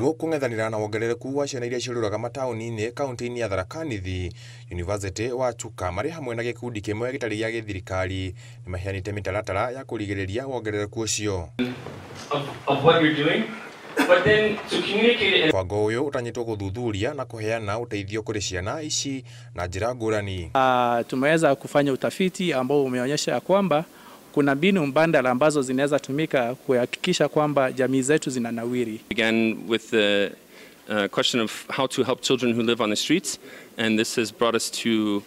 Nĩguo kũng'ethanĩra na wongerereku wa ciana iria ciũrũraga mataũni-inĩ kaunti-inĩ ya Tharaka Nithi, University wa Chuka marĩ hamwe na gĩkundi kĩmwe gĩtarĩ gĩa gĩthirikari nĩmaheanĩte mĩtaratara ya kũrigĩrĩria wongerereku ũcio. Of what you're doing, but then to communicate it. Mũbango ũyũ ũtanyĩtwo gũthuthuria na kũheana ũteithio kũrĩ ciana ici na njĩra ngũrani. Tumeweza kufanya utafiti ambao umeonyesha kwamba kuna mbinu mbadala ambazo zinaweza tumika kuhakikisha kwamba jamii zetu zinanawiri. Again, with the question of how to help children who live on the streets, and this has brought us to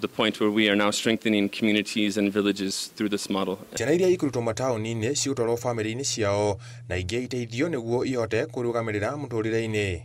the point where we are now strengthening communities and villages through this model. Ciana iria ikurutwo mataũni-inĩ cigũtwarwo bamĩrĩ-inĩ ciao na ingĩ iteithio nĩguo ihote kũrũgamĩrĩra mũtũrĩre-inĩ.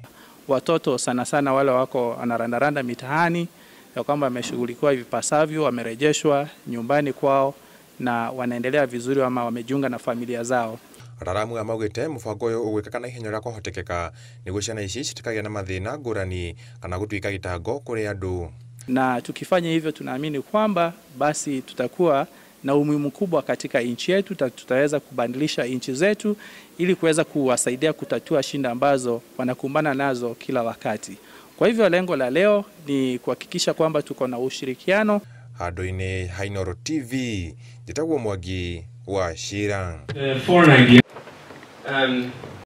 Watoto sana sana wale wako anarandaranda mitaani ya kwamba wameshughulikiwa vipasavyo, wamerejeshwa nyumbani kwao na wanaendelea vizuri ama wamejiunga na familia zao. Ataaramu aya maugĩte mũbango ũyũ ũgwĩkĩka na ihenya ũrĩa kwahotekeka nĩguo ciana ici citikagĩe na mathĩna ngũrani kana gũtuĩka gĩtango kũrĩ andũ. Na tukifanya hivyo tunaamini kwamba basi tutakuwa na umuhimu mkubwa katika nchi yetu, tutaweza kubadilisha nchi zetu ili kuweza kuwasaidia kutatua shida ambazo wanakumbana nazo kila wakati. Kwa hivyo lengo la leo ni kuhakikisha kwamba tuko na ushirikiano. Handũ-inĩ ha Inooro TV, njĩtagwo Mwangi wa Shira. For an idea.